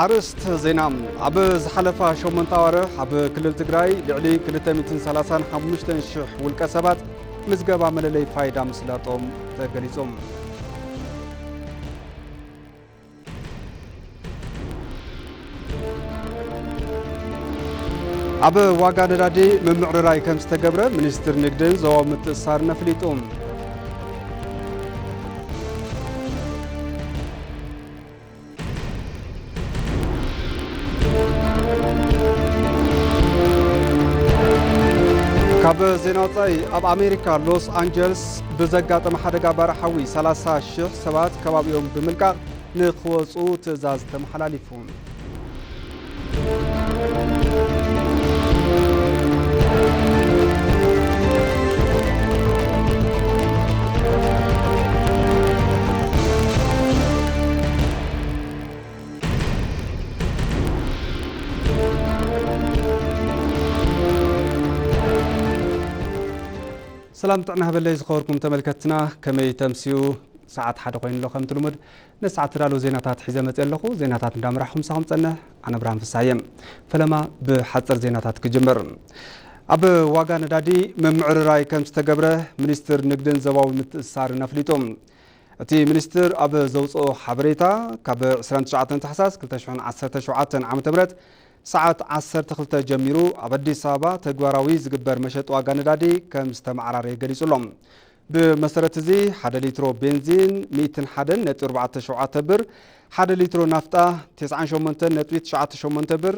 ኣርእስት ዜና። ኣብ ዝሓለፋ ሸሞንተ ኣዋርሕ ኣብ ክልል ትግራይ ልዕሊ ክልተ ሚእትን ሰላሳን ሓሙሽተን ሽሕ ውልቀ ሰባት ምዝገባ መለለይ ፋይዳ ምስላጦም ተገሊጹ። ኣብ ዋጋ ነዳዲ ምምዕርራይ ከም ዝተገብረ ሚኒስትር ንግድን ዞባዊ ምትእስሳርን ኣፍሊጡ። ካብ ዜና ወጻኢ፣ ኣብ ኣሜሪካ ሎስ ኣንጀልስ ብዘጋጠመ ሓደጋ ባርዕ ሓዊ ሰላሳ ሽሕ ሰባት ከባቢኦም ብምልቃቕ ንኽወጹ ትእዛዝ ተመሓላሊፉ። ሰላም ጥዕና ሃበለይ ዝኸበርኩም ተመልከትና፣ ከመይ ተምስዩ? ሰዓት ሓደ ኮይኑ ኣሎ። ከምቲ ልሙድ ነዚ ሰዓት ዝዳለዉ ዜናታት ሒዘ መፅየ ኣለኹ። ዜናታት እንዳምራሕኹ ምሳኹም ፀንሕ ኣነ ብርሃን ፍስሃየ። ፈለማ ብሓፂር ዜናታት ክጅምር። ኣብ ዋጋ ነዳዲ ምምዕርራይ ከም ዝተገብረ ሚኒስትር ንግድን ዞባዊ ምትእስሳርን ኣፍሊጡ። እቲ ሚኒስትር ኣብ ዘውፅኦ ሓበሬታ፣ ካብ ዕስራን ትሽዓተን ታሕሳስ ክልተ ሽሕን ዓሰርተ ሸውዓተን ዓመተ ምህረት ሰዓት ዓሰርተ ክልተ ጀሚሩ ኣብ ኣዲስ ኣበባ ተግባራዊ ዝግበር መሸጢ ዋጋ ነዳዲ ከም ዝተመዓራረየ ገሊጹ ኣሎ። ብመሰረት እዚ፣ ሓደ ሊትሮ ቤንዚን ሚእትን ሓደን ነጥቢ ኣርባዕተ ሸውዓተ ብር፣ ሓደ ሊትሮ ናፍጣ ተስዓን ሸሞንተን ነጥቢ ትሽዓተ ሸሞንተ ብር፣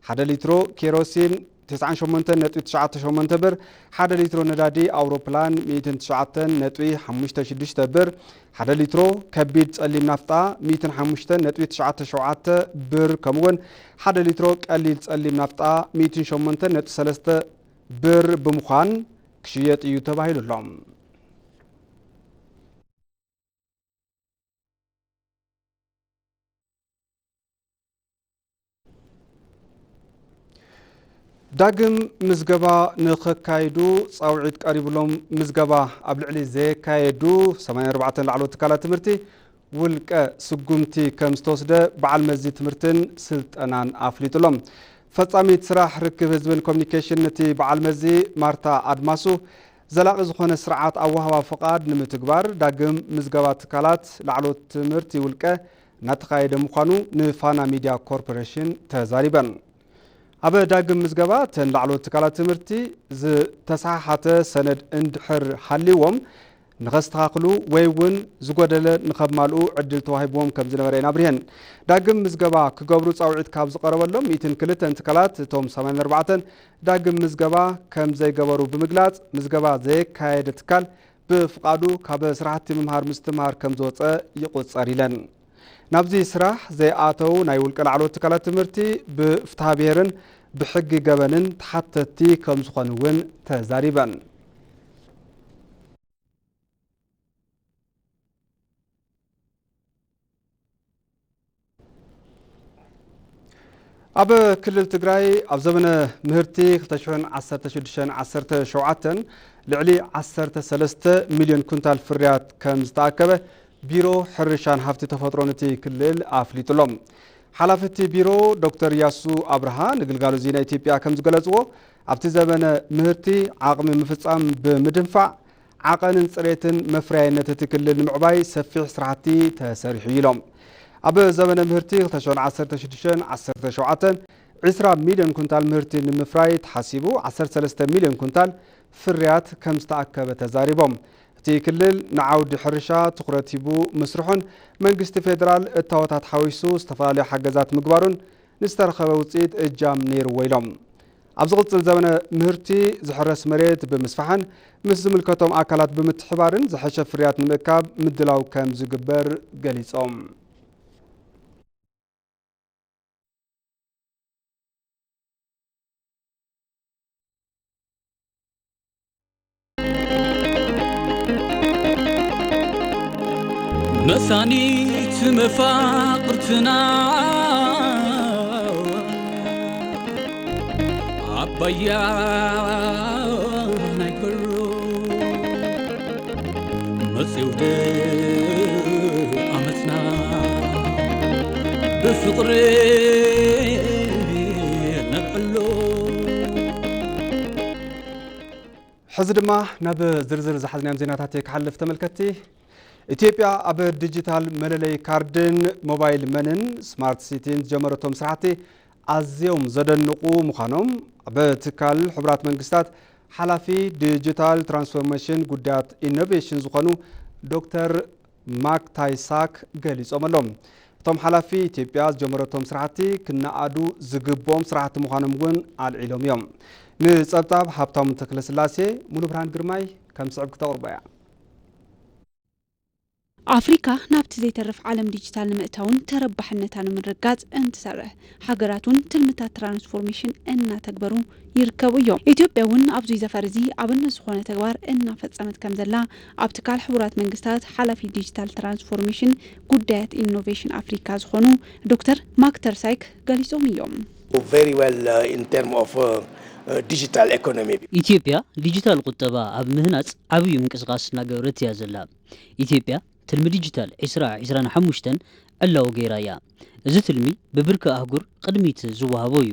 ሓደ ሊትሮ ኬሮሲን ተስዓን ሸሞንተን ነጥቢ ትሽዓተ ሸሞንተ ብር፣ ሓደ ሊትሮ ነዳዲ ኣውሮፕላን ሚእትን ትሽዓተን ነጥቢ ሓሙሽተ ሽዱሽተ ብር፣ ሓደ ሊትሮ ከቢድ ጸሊም ናፍጣ ሚእትን ሓሙሽተን ነጥቢ ትሽዓተ ሸውዓተ ብር፣ ከምኡ'ውን ሓደ ሊትሮ ቀሊል ጸሊም ናፍጣ ሚእትን ሸሞንተን ነጥቢ ሰለስተ ብር ብምዃን ክሽየጥ እዩ ተባሂሉ ኣሎ። ዳግም ምዝገባ ንኸካይዱ ጻውዒት ቀሪብሎም። ምዝገባ ኣብ ልዕሊ ዘየካየዱ ሰማንያን ኣርባዕተን ላዕለዎት ትካላት ትምህርቲ ውልቀ ስጉምቲ ከም ዝተወስደ በዓል መዚ ትምህርትን ስልጠናን ኣፍሊጡሎም። ፈጻሚት ስራሕ ርክብ ህዝብን ኮሚኒኬሽን እቲ በዓል መዚ ማርታ ኣድማሱ፣ ዘላቒ ዝኾነ ስርዓት ኣወሃህባ ፍቓድ ንምትግባር ዳግም ምዝገባ ትካላት ላዕለዎት ትምህርቲ ውልቀ እናተኻየደ ምዃኑ ንፋና ሚድያ ኮርፖሬሽን ተዛሪበን። ኣብ ዳግም ምዝገባ እተን ላዕለዎት ትካላት ትምህርቲ ዝተሰሓሓተ ሰነድ እንድሕር ሃልይዎም ንኸስተኻኽሉ ወይ እውን ዝጎደለ ንኸማልኡ ዕድል ተዋሂብዎም ከም ዝነበረ እየን ኣብሪሀን። ዳግም ምዝገባ ክገብሩ ጻውዒት ካብ ዝቐረበሎም ሚእትን ክልተን ትካላት፣ እቶም ሰማንያን ኣርባዕተን ዳግም ምዝገባ ከም ዘይገበሩ ብምግላጽ፣ ምዝገባ ዘየካየደ ትካል ብፍቓዱ ካብ ስራሕቲ ምምሃር ምስትምሃር ከም ዝወጸ ይቑጸር ኢለን። ናብዚ ስራሕ ዘይኣተው ናይ ውልቀ ላዕለዎት ትካላት ትምህርቲ ብፍትሐ ብሔርን ብሕጊ ገበንን ተሓተትቲ ከም ዝኾኑ እውን ተዛሪበን። ኣብ ክልል ትግራይ ኣብ ዘመነ ምህርቲ ክልተ ሽሕን ዓሰርተ ሽዱሽተን ዓሰርተ ሸውዓተን ልዕሊ ዓሰርተ ሰለስተ ሚልዮን ኩንታል ፍርያት ከም ዝተኣከበ ቢሮ ሕርሻን ሃፍቲ ተፈጥሮን እቲ ክልል ኣፍሊጡ ኣሎ። ሓላፊ እቲ ቢሮ ዶክተር ያሱ ኣብርሃ ንግልጋሎት ዜና ኢትዮጵያ ከም ዝገለጽዎ፣ ኣብቲ ዘመነ ምህርቲ ዓቕሚ ምፍጻም ብምድንፋዕ፣ ዓቐንን ጽሬትን መፍረያይነት እቲ ክልል ንምዕባይ ሰፊሕ ስራሕቲ ተሰሪሑ እዩ ኢሎም። ኣብ ዘመነ ምህርቲ ክልተ ሽሕን ዓሰርተ ሽዱሽተን ዓሰርተ ሸውዓተን፣ ዕስራ ሚልዮን ኩንታል ምህርቲ ንምፍራይ ተሓሲቡ፣ ዓሰርተ ሰለስተ ሚልዮን ኩንታል ፍርያት ከም ዝተኣከበ ተዛሪቦም። እቲ ክልል ንዓውዲ ሕርሻ ትኹረት ሂቡ ምስርሑን መንግስቲ ፌደራል እታወታት ሓዊሱ ዝተፈላለዩ ሓገዛት ምግባሩን ንዝተረኸበ ውፅኢት እጃም ነይርዎ ኢሎም። ኣብ ዝቕፅል ዘመነ ምህርቲ ዝሕረስ መሬት ብምስፋሕን ምስ ዝምልከቶም ኣካላት ብምትሕባርን ዝሐሸ ፍርያት ንምእካብ ምድላው ከም ዝግበር ገሊፆም። መሳኒት መፋቕርትና ኣባያ ናይ ከሎ መጽውደ ኣመትና ብፍቕሪ እዚ ድማ ናብ ዝርዝር ዝሓዝናዮም ዜናታት እየ ክሓልፍ። ተመልከትቲ፣ ኢትዮጵያ ኣብ ዲጂታል መለለይ ካርድን ሞባይል መንን ስማርት ሲቲን ዝጀመረቶም ስራሕቲ ኣዝዮም ዘደንቑ ምዃኖም ኣብ ትካል ሕቡራት መንግስታት ሓላፊ ዲጂታል ትራንስፎርሜሽን ጉዳያት ኢኖቬሽን ዝኾኑ ዶክተር ማክ ታይሳክ ገሊጾም ኣለዉ። እቶም ሓላፊ፣ ኢትዮጵያ ዝጀመረቶም ስራሕቲ ክነኣዱ ዝግብኦም ስራሕቲ ምዃኖም እውን ኣልዒሎም እዮም። ንጸብጻብ ሃብታሙ ተክለስላሴ፣ ሙሉ ብርሃን ግርማይ ከም ስዕብ ክተቕርቦ እያ። ኣፍሪካ ናብቲ ዘይተርፍ ዓለም ዲጂታል ንምእታውን ተረባሕነታ ንምርጋጽ እንትሰርሕ፣ ሃገራት እውን ትልምታት ትራንስፎርሜሽን እናተግበሩ ይርከቡ እዮም። ኢትዮጵያ እውን ኣብዚ ዘፈር እዚ ኣብነት ዝኾነ ተግባር እናፈጸመት ከም ዘላ ኣብ ትካል ሕቡራት መንግስታት ሓላፊ ዲጂታል ትራንስፎርሜሽን ጉዳያት ኢኖቬሽን ኣፍሪካ ዝኾኑ ዶክተር ማክተር ሳይክ ገሊጾም እዮም። Very well uh, in terms of uh, uh, digital economy. ኢትዮጵያ ዲጂታል ቁጠባ ኣብ ምህናጽ ዓብዩ ምንቅስቃስ እናገበረት እያ ዘላ። ኢትዮጵያ ትልሚ ዲጂታል ዕስራ ዕስራን ሓሙሽተን ዕላዊ ገይራ እያ። እዚ ትልሚ ብብርኪ ኣህጉር ቅድሚት ዝወሃቦ እዩ።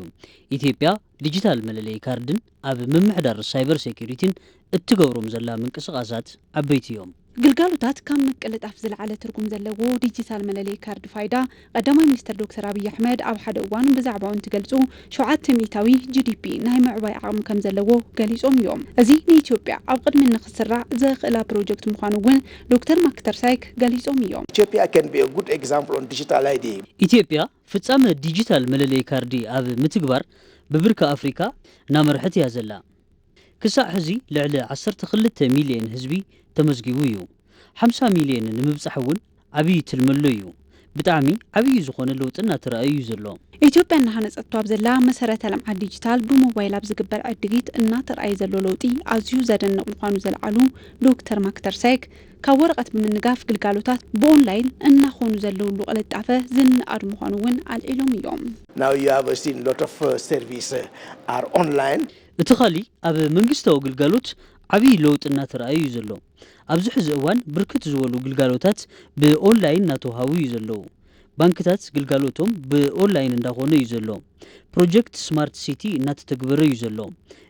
ኢትዮጵያ ዲጂታል መለለዪ ካርድን ኣብ ምምሕዳር ሳይበር ሴኩሪቲን እትገብሮም ዘላ ምንቅስቃሳት ዓበይቲ እዮም። ግልጋሎታት ካብ ምቅልጣፍ ዝለዓለ ትርጉም ዘለዎ ዲጂታል መለለዪ ካርድ ፋይዳ ቀዳማይ ሚኒስትር ዶክተር ኣብይ ኣሕመድ ኣብ ሓደ እዋን ብዛዕባኡ እንትገልፁ ሸውዓተ ሚእታዊ ጂ ዲ ፒ ናይ ምዕባይ ዓቕሚ ከም ዘለዎ ገሊፆም እዮም። እዚ ንኢትዮጵያ ኣብ ቅድሚ ንክስራዕ ዘኽእላ ፕሮጀክት ምዃኑ እውን ዶክተር ማክተር ሳይክ ገሊፆም እዮም። Ethiopia can be a good example on digital I D. ኢትዮጵያ ፍጻመ ዲጂታል መለለዪ ካርዲ ኣብ ምትግባር ብብርኪ ኣፍሪካ እናመርሐት እያ ዘላ። ክሳዕ ሕዚ ልዕሊ ዓሰርተ ክልተ ሚልዮን ህዝቢ ተመዝጊቡ እዩ። ሓምሳ ሚልዮን ንምብጻሕ እውን ዓብዪ ትልሚ ኣሎ እዩ። ብጣዕሚ ዓብዪ ዝኾነ ለውጢ እናተራእዩ እዩ ዘሎ። ኢትዮጵያ እናሃነፀቶ ኣብ ዘላ መሰረተ ልምዓት ዲጂታል ብሞባይል ኣብ ዝግበር ዕድጊት እናተርኣየ ዘሎ ለውጢ ኣዝዩ ዘደንቕ ምዃኑ ዘልዓሉ ዶክተር ማክተር ሳይክ ካብ ወረቐት ብምንጋፍ ግልጋሎታት ብኦንላይን እናኾኑ ዘለውሉ ቅልጣፈ ዝነኣድ ምዃኑ እውን ኣልዒሎም እዮም። Now you have seen lot of uh, service uh, are online. እቲ ኻሊእ ኣብ መንግስታዊ ግልጋሎት ዓብዪ ለውጢ እናተረኣየ እዩ ዘሎ። ኣብዚ ሕዚ እዋን ብርክት ዝበሉ ግልጋሎታት ብኦንላይን እናተውሃቡ እዩ ዘለዉ። ባንክታት ግልጋሎቶም ብኦንላይን እንዳኾነ እዩ ዘሎ። ፕሮጀክት ስማርት ሲቲ እናተተግበረ እዩ ዘሎ።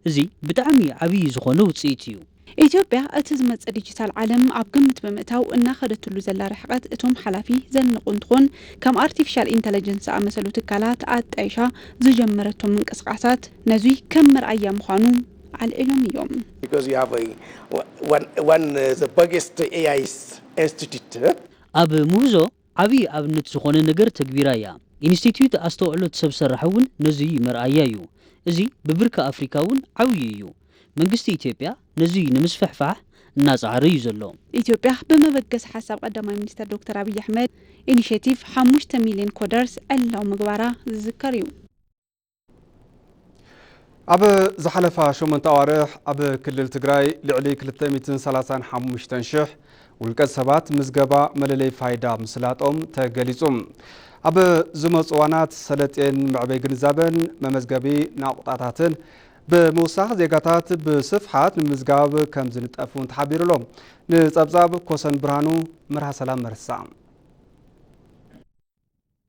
እዚ ብጣዕሚ ዓብዪ ዝኾነ ውፅኢት እዩ። ኢትዮጵያ እቲ ዝመፅእ ዲጂታል ዓለም ኣብ ግምት ብምእታው እናኸደትሉ ዘላ ርሕቐት እቶም ሓላፊ ዘንቑ እንትኾን ከም ኣርቲፊሻል ኢንተለጀንስ ዝኣመሰሉ ትካላት ኣጣይሻ ዝጀመረቶም ምንቅስቃሳት ነዙይ ከም መርኣያ ምዃኑ ኣልዒሎም እዮም። Because you have a, one, one uh, the biggest A I institute. ኣብ ምህዞ ዓብዪ ኣብነት ዝኾነ ነገር ተግቢራ እያ። ኢንስቲትዩት ኣስተውዕሎት ሰብ ሰራሕ እውን ነዙይ መርኣያ እዩ። እዚ ብብርኪ ኣፍሪካ እውን ዓብዪ እዩ። መንግስቲ ኢትዮጵያ ነዙይ ንምስፍሕፋሕ እናፀዓረ እዩ ዘሎ። ኢትዮጵያ ብመበገሲ ሓሳብ ቀዳማይ ሚኒስትር ዶክተር ኣብይ ኣሕመድ ኢኒሼቲቭ ሓሙሽተ ሚልዮን ኮደርስ ዕላዊ ምግባራ ዝዝከር እዩ። ኣብ ዝሓለፋ ሸሞንተ ኣዋርሕ ኣብ ክልል ትግራይ ልዕሊ ክልተ ሚእትን ሰላሳን ሓሙሽተን ሽሕ ውልቀ ሰባት ምዝገባ መለለይ ፋይዳ ምስላጦም ተገሊጹ። ኣብ ዝመፁ እዋናት ሰለጤን መዕበይ ግንዛበን መመዝገቢ ናቑጣታትን ብምውሳኽ ዜጋታት ብስፍሓት ንምዝጋብ ከም ዝንጠፍ እውን ተሓቢሩ ኣሎ። ንፀብፃብ ኮሰን ብርሃኑ መርሃ ሰላም መርሳ።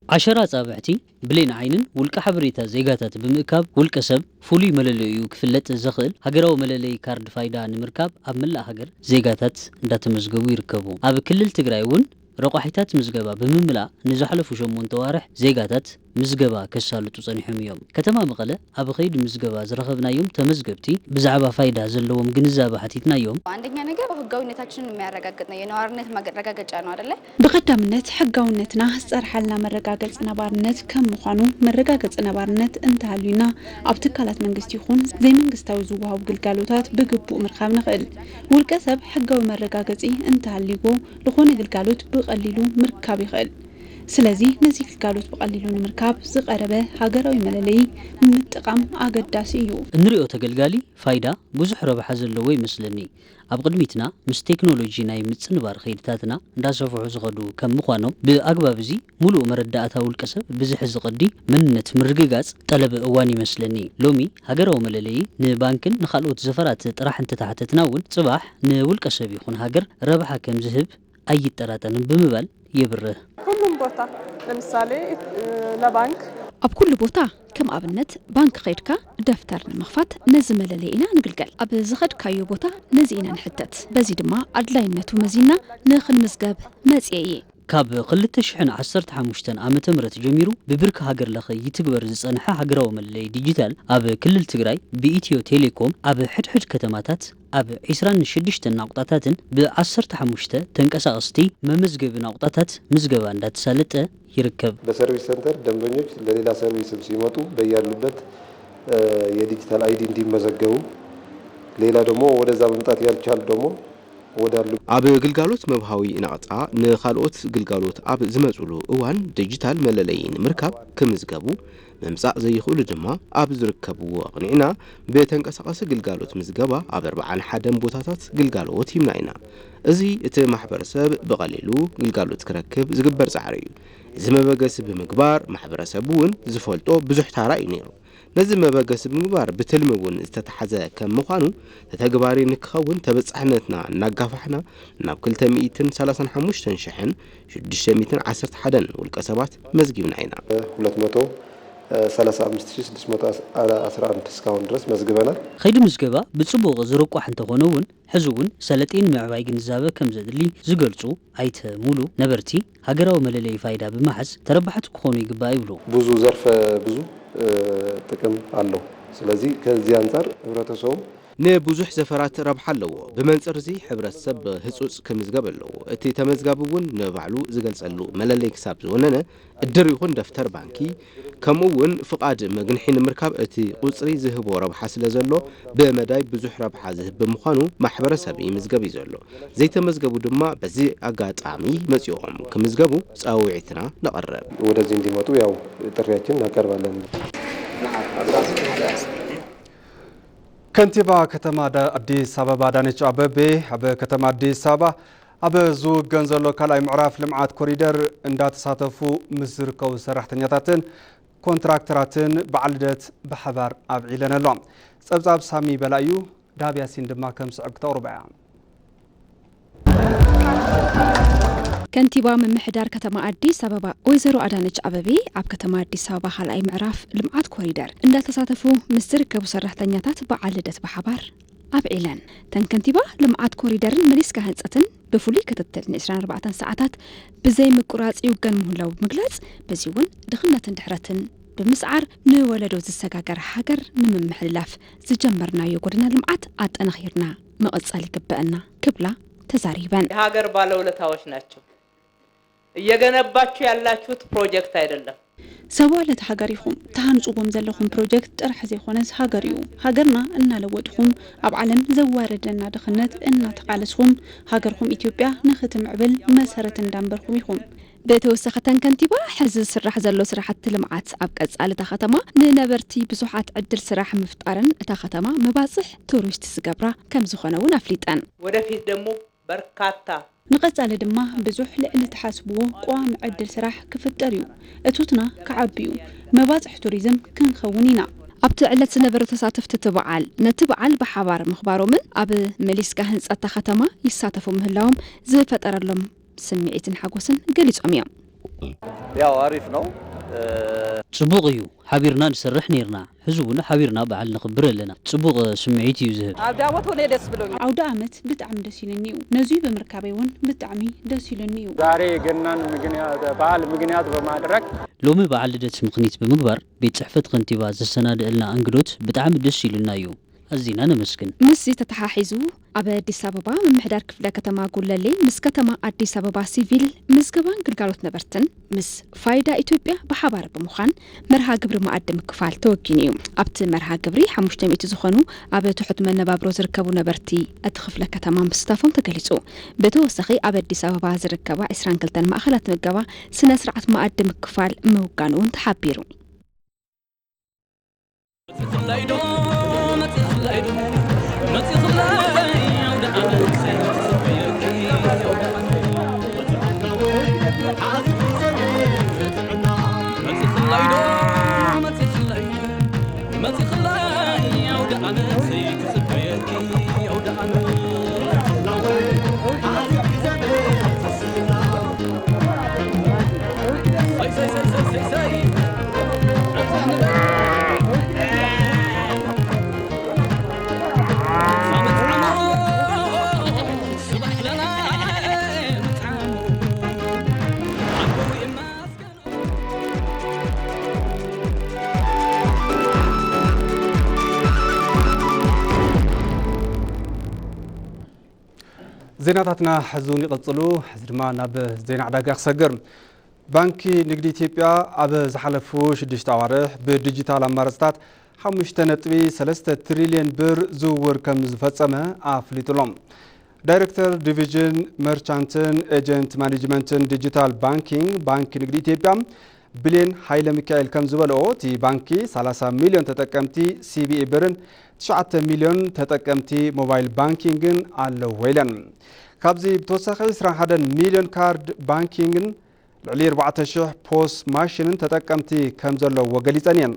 ዓሸራ ኣጻብዕቲ፣ ብሌን ዓይንን ውልቀ ሓበሬታ ዜጋታት ብምእካብ ውልቀ ሰብ ፍሉይ መለለይኡ ክፍለጥ ዘኽእል ሃገራዊ መለለዪ ካርድ ፋይዳ ንምርካብ ኣብ መላእ ሃገር ዜጋታት እንዳተመዝገቡ ይርከቡ። ኣብ ክልል ትግራይ እውን ረቋሒታት ምዝገባ ብምምላእ ንዝሓለፉ ሸሞንተ ዋርሕ ዜጋታት ምዝገባ ከሳልጡ ጸኒሖም እዮም። ከተማ መቐለ ኣብ ኸይዲ ምዝገባ ዝረኸብናዮም ተመዝገብቲ ብዛዕባ ፋይዳ ዘለዎም ግንዛበ ሓቲትናዮም። አንደኛ ነገር ህጋዊነታችንን የሚያረጋግጥ ነው። የነዋሪነት ማረጋገጫ ነው አይደለ? ብቐዳምነት ሕጋውነትና ዝጸርሓልና መረጋገጺ ነባርነት ከም ምዃኑ፣ መረጋገጺ ነባርነት እንተሃልዩና ኣብ ትካላት መንግስቲ ይኹን ዘይመንግስታዊ ዝወሃቡ ግልጋሎታት ብግቡእ ምርካብ ንኽእል። ውልቀ ሰብ ሕጋዊ መረጋገጺ እንተሃልይዎ ዝኾነ ግልጋሎት ብቐሊሉ ምርካብ ይኽእል። ስለዚ ነዚ ግልጋሎት ብቐሊሉ ንምርካብ ዝቐረበ ሃገራዊ መለለዪ ምጥቓም ኣገዳሲ እዩ። እንሪኦ ተገልጋሊ ፋይዳ ብዙሕ ረብሓ ዘለዎ ይመስለኒ። ኣብ ቅድሚትና ምስ ቴክኖሎጂ ናይ ምጽንባር ኸይድታትና እንዳሰፍሑ ዝኸዱ ከም ምዃኖም፣ ብኣግባብ እዚ ሙሉእ መረዳእታ ውልቀ ሰብ ብዝሕዚ ቅዲ መንነት ምርግጋጽ ጠለብ እዋን ይመስለኒ። ሎሚ ሃገራዊ መለለዪ ንባንክን ንኻልኦት ዘፈራት ጥራሕ እንተተሓተትና እውን፣ ጽባሕ ንውልቀ ሰብ ይኹን ሃገር ረብሓ ከም ዝህብ ኣይጠራጠርን ብምባል የብርህ። ሁሉም ቦታ ለምሳሌ ለባንክ ኣብ ኩሉ ቦታ፣ ከም ኣብነት ባንክ ኸይድካ ደፍተር ንምኽፋት ነዚ መለለይ ኢና ንግልገል። ኣብ ዝኸድካዮ ቦታ ነዚ ኢና ንሕተት። በዚ ድማ ኣድላይነቱ መዚና ንኽንምዝገብ መጺኤ እየ። ካብ ክልተ ሽሕን ዓሰርተ ሓሙሽተን ዓመተ ምህረት ጀሚሩ ብብርኪ ሃገር ለኸ ይትግበር ዝጸንሐ ሃገራዊ መለለይ ዲጂታል ኣብ ክልል ትግራይ ብኢትዮ ቴሌኮም ኣብ ሕድሕድ ከተማታት ኣብ ዒስራን ሽዱሽተን ናቑጣታትን ብዓሰርተ ሓሙሽተ ተንቀሳቐስቲ መመዝገቢ ናቑጣታት ምዝገባ እንዳተሳለጠ ይርከብ። በሰርቪስ ሰንተር ደንበኞች ለሌላ ሰርቪስም ሲመጡ በያሉበት የዲጂታል አይዲ እንዲመዘገቡ፣ ሌላ ደግሞ ወደዛ መምጣት ያልቻሉ ደግሞ ወዳሉ ኣብ ግልጋሎት መብሃዊ ናቕጣ ንኻልኦት ግልጋሎት ኣብ ዝመጹሉ እዋን ዲጂታል መለለዪ ንምርካብ ክምዝገቡ፣ ምምጻእ ዘይኽእሉ ድማ ኣብ ዝርከብዎ ኣቕኒዕና ብተንቀሳቓሲ ግልጋሎት ምዝገባ ኣብ ኣርብዓን ሓደን ቦታታት ግልጋሎት ሂብና ኢና። እዚ እቲ ማሕበረሰብ ብቐሊሉ ግልጋሎት ክረክብ ዝግበር ጻዕሪ እዩ። እዚ መበገሲ ብምግባር ማሕበረሰብ እውን ዝፈልጦ ብዙሕ ታራ እዩ ነይሩ። ነዚ መበገሲ ብምግባር ብትልሚ እውን ዝተተሓዘ ከም ምዃኑ ተተግባሪ ንክኸውን ተበጻሕነትና እናጋፋሕና ናብ ክልተ ሚእትን ሰላሳን ሓሙሽተን ሽሕን ሽዱሽተ ሚእትን ዓሰርተ ሓደን ውልቀ ሰባት መዝጊብና ኢና። ሁለት መቶ ሰላሳ ኣምስት ሺህ ስድስት መቶ ኣስራ አንድ እስካሁን ድረስ መዝግበናል። ከይዲ ምዝገባ ብጽቡቕ ዝርቋሕ እንተኾነ እውን ሕዚ እውን ሰለጤን ምዕባይ ግንዛበ ከም ዘድሊ ዝገልጹ ኣይተ ሙሉ፣ ነበርቲ ሃገራዊ መለለዪ ፋይዳ ብምሓዝ ተረባሕቲ ክኾኑ ይግባእ ይብሉ። ብዙ ዘርፈ ብዙ ጥቅም ኣለው። ስለዚህ ከዚህ አንጻር ህብረተሰቡ ንብዙሕ ዘፈራት ረብሓ ኣለዎ። ብመንጽር እዚ ሕብረተሰብ ህጹጽ ክምዝገብ ኣለዎ። እቲ ተመዝጋቢ እውን ንባዕሉ ዝገልጸሉ መለለይ ክሳብ ዝወነነ እድር ይኹን ደፍተር ባንኪ፣ ከምኡ እውን ፍቓድ መግንሒ ንምርካብ እቲ ቁጽሪ ዝህቦ ረብሓ ስለ ዘሎ ብመዳይ ብዙሕ ረብሓ ዝህብ ብምዃኑ ማሕበረሰብ ይምዝገብ እዩ ዘሎ። ዘይተመዝገቡ ድማ በዚ ኣጋጣሚ መጺኦም ክምዝገቡ ጻውዒትና ነቕርብ። ወደዚህ እንዲመጡ ያው ጥሪያችን እናቀርባለን። ከንቲባ ከተማ ኣዲስ ኣበባ ኣዳነች ኣበቤ ኣብ ከተማ ኣዲስ ኣበባ ኣብ ዝውገን ዘሎ ካልኣይ ምዕራፍ ልምዓት ኮሪደር እንዳተሳተፉ ምስ ዝርከቡ ሰራሕተኛታትን ኮንትራክተራትን በዓል ልደት ብሓባር ኣብዒለን ኣሎ። ጸብጻብ ሳሚ በላ እዩ። ዳብ ያሲን ድማ ከም ስዕብ ክተቕርቦ እያ። ከንቲባ ምምሕዳር ከተማ ኣዲስ ኣበባ ወይዘሮ ኣዳነች ኣበቤ ኣብ ከተማ ኣዲስ ኣበባ ካልኣይ ምዕራፍ ልምዓት ኮሪደር እንዳተሳተፉ ምስ ዝርከቡ ሰራሕተኛታት በዓል ልደት ብሓባር ኣብዒለን። እተን ከንቲባ ልምዓት ኮሪደርን መሊስካ ህንፀትን ብፍሉይ ክትትል ንዒስራን ኣርባዕተን ሰዓታት ብዘይ ምቁራፅ ይውገን ምህላው ብምግላፅ፣ በዚ እውን ድኽነትን ድሕረትን ብምስዓር ንወለዶ ዝሰጋገር ሃገር ንምምሕልላፍ ዝጀመርናዮ ጎደና ልምዓት ኣጠናኺርና ምቕጻል ይግበአና ክብላ ተዛሪበን። የሀገር ባለውለታዎች ናቸው። እየገነባችሁ ያላችሁት ፕሮጀክት አይደለም። ሰብዋ ለተ ሃገር ኢኹም። ትሃንጽዎም ዘለኹም ፕሮጀክት ጥራሕ ዘይኮነስ ሃገር እዩ። ሃገርና እናለወጥኹም፣ ኣብ ዓለም ዘዋርደና ድኽነት እናተቓለስኹም፣ ሃገርኹም ኢትዮጵያ ንኽትምዕብል መሰረት እንዳንበርኩም ኢኹም። ብተወሳኺ እተን ከንቲባ፣ ሕዚ ዝስራሕ ዘሎ ስራሕቲ ልምዓት ኣብ ቀጻሊ እታ ከተማ ንነበርቲ ብዙሓት ዕድል ስራሕ ምፍጣርን እታ ከተማ መባጽሕ ቱሪስት ዝገብራ ከም ዝኾነ እውን ኣፍሊጠን። ወደፊት ደግሞ በርካታ ንቐጻሊ ድማ ብዙሕ ልዕሊ ትሓስብዎ ቀዋሚ ዕድል ስራሕ ክፍጠር እዩ። እቶትና ክዓቢ እዩ። መባጽሕ ቱሪዝም ክንኸውን ኢና። ኣብቲ ዕለት ዝነበሩ ተሳተፍቲ እቲ በዓል፣ ነቲ በዓል ብሓባር ምኽባሮምን ኣብ መሊስካ ህንጸት እታ ከተማ ይሳተፉ ምህላዎም ዝፈጠረሎም ስምዒትን ሓጎስን ገሊጾም እዮም። ያው አሪፍ ነው። ጽቡቕ እዩ። ሓቢርና ንሰርሕ ኔርና። ሕዚ እውን ሓቢርና በዓል ነኽብር ኣለና። ጽቡቕ ስምዒት እዩ ዝህብ። አውደ ዓመት ሆነ ደስ ብሎኛል። አውደ ዓመት ብጣዕሚ ደስ ኢሉኒ እዩ። ነዙይ ብምርካበይ እውን ብጣዕሚ ደስ ኢሉኒ እዩ። ዛሬ የገናን ምክንያት በዓል ምክንያት በማድረግ ሎሚ በዓል ልደት ምኽኒት ብምግባር ቤት ጽሕፈት ከንቲባ ዘሰናድእልና እንግዶት ብጣዕሚ ደስ ኢሉና እዩ። ኣዚና ነመስግን። ምስዚ ተተሓሒዙ ኣብ ኣዲስ ኣበባ ምምሕዳር ክፍለ ከተማ ጉለሌ ምስ ከተማ ኣዲስ ኣበባ ሲቪል ምዝገባን ግልጋሎት ነበርትን ምስ ፋይዳ ኢትዮጵያ ብሓባር ብምዃን መርሃ ግብሪ መኣዲ ምክፋል ተወጊኑ እዩ። ኣብቲ መርሃ ግብሪ ሓሙሽተ ሚእቲ ዝኾኑ ኣብ ትሑት መነባብሮ ዝርከቡ ነበርቲ እቲ ክፍለ ከተማ ምስታፎም ተገሊፁ። ብተወሳኺ ኣብ ኣዲስ ኣበባ ዝርከባ ዕስራን ክልተን ማእኸላት ምገባ ስነ ስርዓት መኣዲ ምክፋል ምውጋኑ እውን ተሓቢሩ። ዜናታትና ሕዚ እውን ይቕጽሉ። ሕዚ ድማ ናብ ዜና ዕዳጋ ክሰግር። ባንኪ ንግዲ ኢትዮጵያ ኣብ ዝሓለፉ ሽዱሽተ ኣዋርሕ ብዲጂታል ኣማራፅታት ሓሙሽተ ነጥቢ ሰለስተ ትሪልዮን ብር ዝውውር ከም ዝፈጸመ ኣፍሊጡ ኣሎ። ዳይሬክተር ዲቪዥን መርቻንትን ኤጀንት ማኔጅመንትን ዲጂታል ባንኪንግ ባንኪ ንግዲ ኢትዮጵያ ብሌን ሃይለ ሚካኤል ከም ዝበልኦ፣ እቲ ባንኪ ሰላሳ ሚልዮን ተጠቀምቲ ሲቢኢ ብርን ትሽዓተ ሚልዮን ተጠቀምቲ ሞባይል ባንኪንግን ኣለዎ ኢለን። ካብዚ ብተወሳኺ ዕስራን ሓደን ሚልዮን ካርድ ባንኪንግን ልዕሊ ኣርባዕተ ሽሕ ፖስ ማሽንን ተጠቀምቲ ከም ዘለውዎ ገሊጸን እየን።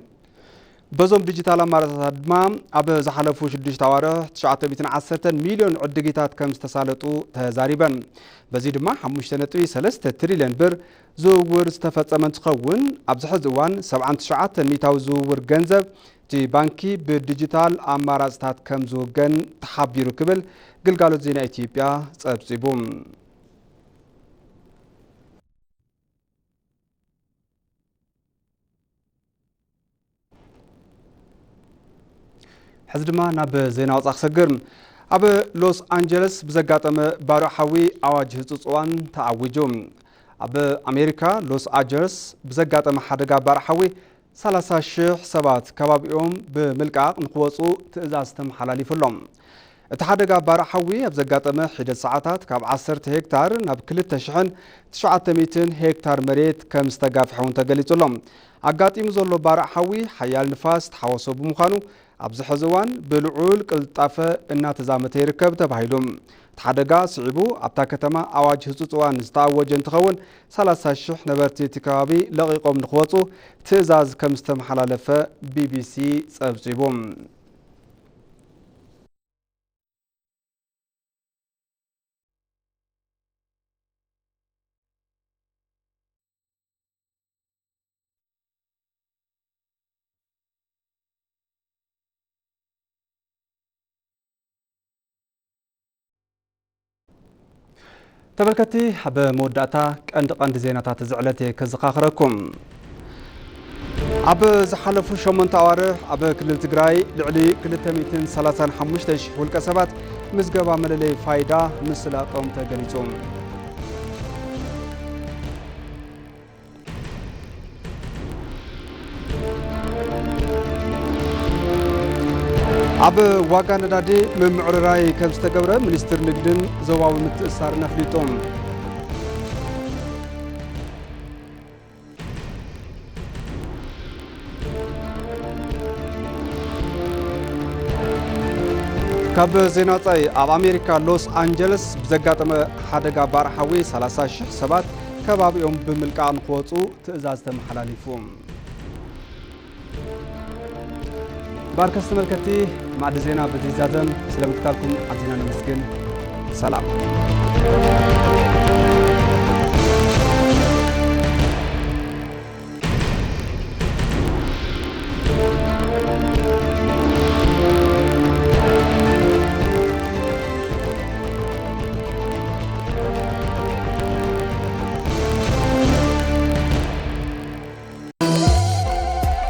በዞም ዲጂታል ኣማራፅታት ድማ ኣብ ዝሓለፉ ሽዱሽተ ኣዋርሕ ትሽዓተ ሚእትን ዓሰርተን ሚልዮን ዕድጊታት ከም ዝተሳለጡ ተዛሪበን። በዚ ድማ ሓሙሽተ ነጥቢ ሰለስተ ትሪልዮን ብር ዝውውር ዝተፈጸመ እንትኸውን፣ ኣብዚ ሕዚ እዋን ሰብዓን ትሽዓተን ሚእታዊ ዝውውር ገንዘብ እቲ ባንኪ ብዲጂታል ኣማራፅታት ከም ዝውገን ተሓቢሩ ክብል ግልጋሎት ዜና ኢትዮጵያ ጸብጺቡ። ሕዚ ድማ ናብ ዜና ወጻኢ ክሰግር። ኣብ ሎስ ኣንጀለስ ብዘጋጠመ ባርዕ ሓዊ ኣዋጅ ህጹጽ እዋን ተኣዊጁ። ኣብ ኣሜሪካ ሎስ ኣንጀለስ ብዘጋጠመ ሓደጋ ባርዕ ሓዊ ሰላሳ ሽሕ ሰባት ከባቢኦም ብምልቃቕ ንክወጹ ትእዛዝ ተመሓላሊፉሎም። እቲ ሓደጋ ባርዕ ሓዊ ኣብ ዘጋጠመ ሒደት ሰዓታት ካብ ዓሰርተ ሄክታር ናብ ክልተ ሽሕን ትሽዓተ ሚእትን ሄክታር መሬት ከም ዝተጋፍሐ እውን ተገሊጹ ኣሎ። ኣጋጢሙ ዘሎ ባርዕ ሓዊ ሓያል ንፋስ ዝተሓወሶ ብምዃኑ ኣብዚ ሕዚ እዋን ብልዑል ቅልጣፈ እናተዛመተ ይርከብ ተባሂሉ። እቲ ሓደጋ ስዒቡ ኣብታ ከተማ ኣዋጅ ህጹጽ እዋን ዝተኣወጀ እንትኸውን፣ ሰላሳ ሽሕ ነበርቲ እቲ ከባቢ ለቒቖም ንክወጹ ትእዛዝ ከም ዝተመሓላለፈ ቢቢሲ ጸብጺቡ። ተመልከትቲ፣ ኣብ መወዳእታ ቀንዲ ቀንዲ ዜናታት እዚ ዕለት እየ ከዘኻኽረኩም። ኣብ ዝሓለፉ ሸሞንተ ኣዋርሕ ኣብ ክልል ትግራይ ልዕሊ ክልተ ሚእትን ሰላሳን ሓሙሽተ ሽሕ ውልቀ ሰባት ምዝገባ መለለይ ፋይዳ ምስላጦም ተገሊጹ። ኣብ ዋጋ ነዳዲ ምምዕርራይ ከም ዝተገብረ ሚኒስትር ንግድን ዞባዊ ምትእስሳርን ኣፍሊጡ። ካብ ዜና ወጻኢ፣ ኣብ ኣሜሪካ ሎስ ኣንጀለስ ብዘጋጠመ ሓደጋ ባርዕ ሓዊ ሰላሳ ሽሕ ሰባት ከባቢኦም ብምልቃቕ ንክወጹ ትእዛዝ ተመሓላሊፉ። ባርከስ ተመልከትቲ፣ ማዕዲ ዜና በዚ ይዛዘም። ስለ ምክታልኩም ኣዚና ነመስግን። ሰላም።